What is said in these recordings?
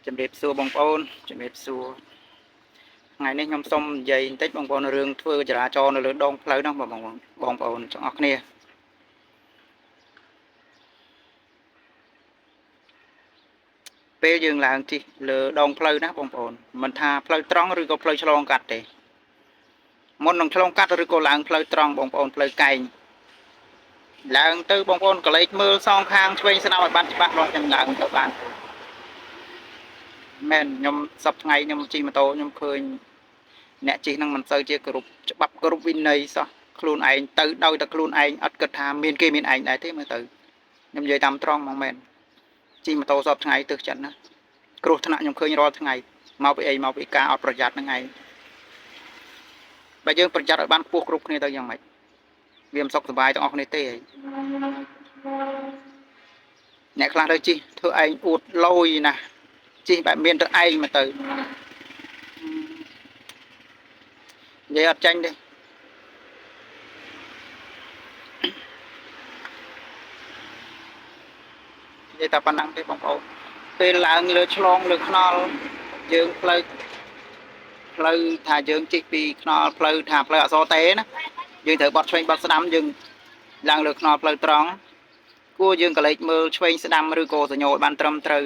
ជំរាបសួរបងប្អូនជំរាបសួរថ្ងៃនេះខ្ញុំសូមនិយាយបន្តិចបងប្អូនរឿងធ្វើចរាចរណ៍នៅលើដងផ្លូវនោះបងប្អូនបងប្អូនទាំងអស់គ្នាពេលយើងឡើងជិះលើដងផ្លូវណាបងប្អូនមិនថាផ្លូវត្រង់ឬក៏ផ្លូវឆ្លងកាត់ទេមុននឹងឆ្លងកាត់ឬក៏ឡើងផ្លូវត្រង់បងប្អូនផ្លូវកែងឡើងទៅបងប្អូនកលេចមើលសងខាងឆ្វេងស្ដាំឲ្យបានច្បាស់លាស់ចឹងឡើងទៅបានមែនខ្ញុំសប្តាហ៍ថ្ងៃខ្ញុំជិះម៉ូតូខ្ញុំឃើញអ្នកជិះហ្នឹងមិនសូវជាគោរពច្បាប់គោរពវិន័យសោះខ្លួនឯងទៅដោយតែខ្លួនឯងអត់គិតថាមានគេមានឯងដែរទេមើលទៅខ្ញុំនិយាយតាមត្រង់ហ្មងមែនជិះម៉ូតូសប្តាហ៍ថ្ងៃទើសចិត្តណាគ្រោះថ្នាក់ខ្ញុំឃើញរាល់ថ្ងៃមកពីអីមកពីការអត់ប្រយ័ត្នហ្នឹងឯងបើយើងប្រយ័ត្នឲ្យបានខ្ពស់គ្រប់គ្នាទៅយ៉ាងម៉េចវាមិនសុខសប្បាយទាំងអស់គ្នាទេអីអ្នកខ្លះទៅជិះធ្វើឯងអួតលយណាស់ជិះបែបមានទៅឯងមកទៅនិយាយអត់ចាញ់ទេនិយាយតែប៉ុណ្ណឹងទេបងប្អូនពេលឡើងលើឆ្លងលើថ្នល់យើងផ្លូវផ្លូវថាយើងជិះពីថ្នល់ផ្លូវថាផ្លូវអក្សរតេណាយើងត្រូវបត់ឆ្វេងបត់ស្ដាំយើងឡើងលើថ្នល់ផ្លូវត្រង់គួរយើងកលេចមើលឆ្វេងស្ដាំឬក៏សញ្ញោឲ្យបានត្រឹមត្រូវ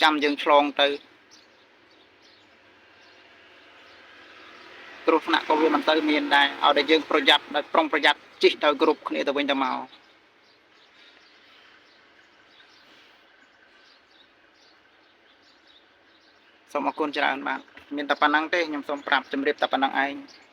ចាំយើងឆ្លងទៅគ្រោះថ្នាក់ក៏វាមិនទៅមានដែរឲ្យតែយើងប្រយ័ត្នដោយប្រុងប្រយ័ត្នជិះដោយគ្រប់គ្នាទៅវិញទៅមកសូមអរគុណច្រើនបាទមានតែប៉ុណ្ណឹងទេខ្ញុំសូមប្រាប់ជម្រាបតែប៉ុណ្ណឹងឯង។